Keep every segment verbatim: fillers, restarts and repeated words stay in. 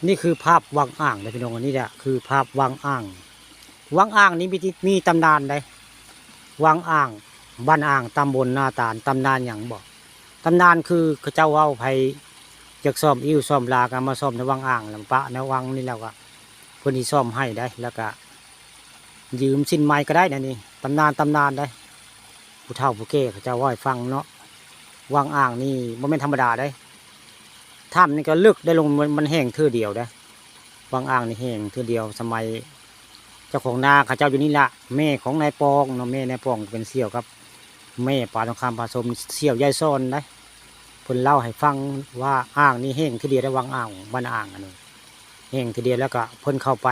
นี่คือภาพวังอ่างนะพี่น้อง อันนี้แหละคือภาพวังอ่าง วังอ่างนี่มีที่ มีตำนานได วังอ่าง บ้านอ่าง ตำบลนาตาล ตำนานหยังบ่ ตำนานคือเขาเจ้าเว้าไผอยากซ่อมอิ้วซ่อมหลาก็มาซ่อมในวังอ่าง แล้วปะในวังนี่แล้วก็เพิ่นสิซ่อมให้ได แล้วก็ยืมสินใหม่ก็ได้นะนี่ ตำนาน ตำนานได ผู้เฒ่าผู้แก่เขาเจ้าเว้าให้ฟังเนาะ วังอ่างนี่บ่แม่นธรรมดาได ถ้ำนี่ก็ลึกได ลงมัน มันแห้งเทื่อเดียวได วังอ่างนี่แห้งเทื่อเดียว สมัยเจ้าของนาเขาเจ้าอยู่นี่ละ แม่ของนายปองเนาะ แม่นายปองเป็นเสี่ยวกับ แม่ปานทองคำผสม เสี่ยวยายซ่อนได เพิ่นเล่าให้ฟังว่าอ่างนี่แห้งเทื่อเดียวได วังอ่าง บ้านอ่างอันนี้ แห้งเทื่อเดียวแล้วก็เพิ่นเข้าไป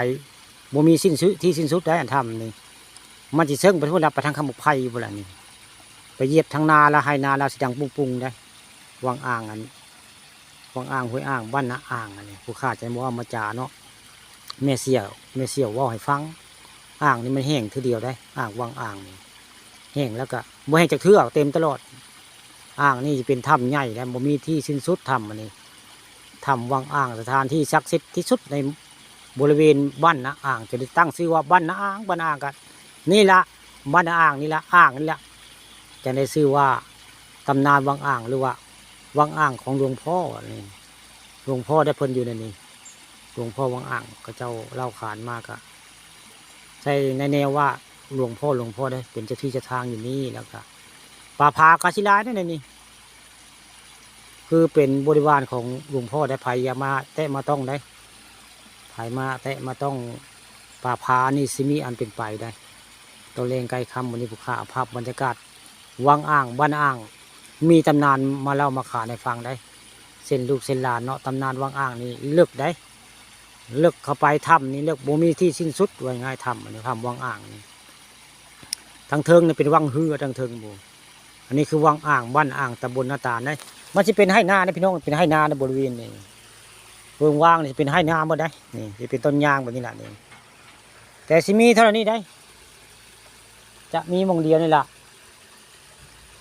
บ่มีสิ้นสุด ที่สิ้นสุดได อันถ้ำนี่ มันสิเซิ่งไปพุ้นละ ไปทางคำบกไพรพุ้นละนี่ ไปเหยียบทางนาละ ไฮ่นาละสิดังปุ้งๆได วังอ่างอัน วังอ่าง ห้วยอ่าง บ้านนาอ่างอันนี้ ผู้ข้าจะบ่เอามาจาเนาะ แม่เสี่ยว แม่เสี่ยวเว้าให้ฟัง อ่างนี่มันแห้งเทื่อเดียวได อ่างวังอ่างนี่ แห้งแล้วก็บ่แห้งจักเทื่อ เต็มตลอด อ่างนี่สิเป็นถ้ำใหญ่แล้ว บ่มีที่สิ้นสุดถ้ำอันนี้ ถ้ำวังอ่าง สถานที่ศักดิ์สิทธิ์ที่สุดในบริเวณบ้านนาอ่าง จะได้ตั้งชื่อว่าบ้านนาอ่าง บ้านนาอ่างก็นี่ละ บ้านนาอ่างนี่ละ อ่างนี่ละ จะได้ชื่อว่าตำนานวังอ่าง หรือว่าวังอ่างของหลวงพ่อนี่ หลวงพ่อได้เพิ่นอยู่ในนี้ หลวงพ่อวังอ่าง เขาเจ้าเล่าขานมาก็ ใช่ในแนวว่าหลวงพ่อ หลวงพ่อได้เป็นเจ้าที่เจ้าทางอยู่นี่ แล้วก็ป่าผากาศิลาเนี่ยในนี้ คือเป็นบริวารของหลวงพ่อได้ ไผอย่ามาแตะมาต้องได้ ไผมาแตะมาต้องป่าผานี่สิมีอันเป็นไปได้ ตอนแลงใกล้ค่ำวันนี้ผู้ข้าเอาภาพบรรยากาศวังอ่าง บ้านอ่าง มีตำนานมาเล่ามาขานให้ฟังได้ เส้นลูกเส้นหลานเนาะ ตำนานวังอ่างนี่เลิกได้ เลิกเข้าไปถ้ำนี่เลิก บ่มีที่สิ้นสุด ว่าง่ายถ้ำอันนี้ ถ้ำวังอ่างนี่ ทางเทิงนี่เป็นวังเฮือ ทางเทิงบ่ อันนี้คือวังอ่าง บ้านอ่าง ตำบลนาตาลได้ มันสิเป็นไฮ่นานะพี่น้อง เป็นไฮ่นาในบริเวณนี้ เบิ่งว่างนี่สิเป็นไฮ่นาหมดได้ นี่สิเป็นต้นยางแบบนี้ล่ะนี่ แต่สิมีเท่านี้ได้ จะมีหม่องเดียวนี่ล่ะ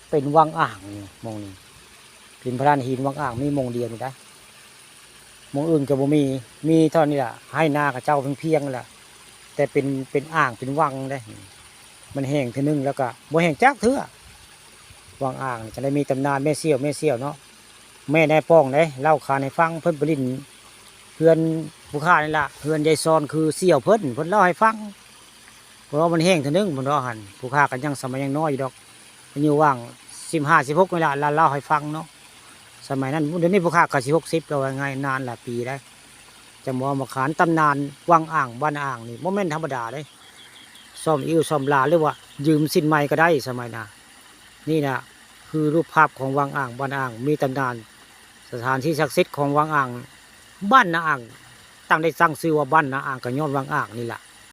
เป็นวังอ่างนี่หม่องนี้ เป็นพระลานหินวังอ่าง มีหม่องเดียวนี่ได้ หม่องอื่นก็บ่มี มีเท่านี้ล่ะ ไฮ่นาเขาเจ้าเพียงๆนั่นล่ะ แต่เป็น เป็นอ่าง เป็นวังได้ มันแห้งเทื่อนึงแล้วก็บ่แห้งจักเทื่อ วังอ่างจะได้มีตำนานแม่เสี่ยว แม่เสี่ยวเนาะ แม่นายป้องเด้ เล่าขานให้ฟัง เพิ่นไปเล่นเฮือนผู้ข้านี่ล่ะ เฮือนยายซอนคือเสี่ยวเพิ่น เพิ่นเล่าให้ฟัง เพราะว่ามันแห้งเทื่อนึง เพิ่นว่าหั่น ผู้ข้าก็ยังสมัยยังน้อยอยู่ดอก อายุว่างสิบห้า สิบหกนี่ล่ะ ลาวเล่าให้ฟังเนาะ สมัยนั้น เดี๋ยวนี้ผู้ข้าก็สิหกสิบแล้ว ว่าง่าย นานหลายปีแล้ว จะมาว่ามาขานตำนานวังอ่าง บ้านอ่างนี่บ่แม่นธรรมดาเด้ ซ่อมอิ้วซ่อมหลา หรือว่ายืมสินใหม่ก็ได้สมัยนะ นี่นะคือรูปภาพของวังอ่าง บ้านอ่าง มีตำนาน สถานที่ศักดิ์สิทธิ์ของวังอ่าง บ้านนาอ่าง ตั้งได้ตั้งชื่อว่าบ้านนาอ่างก็ย้อนวังอ่างนี่ล่ะ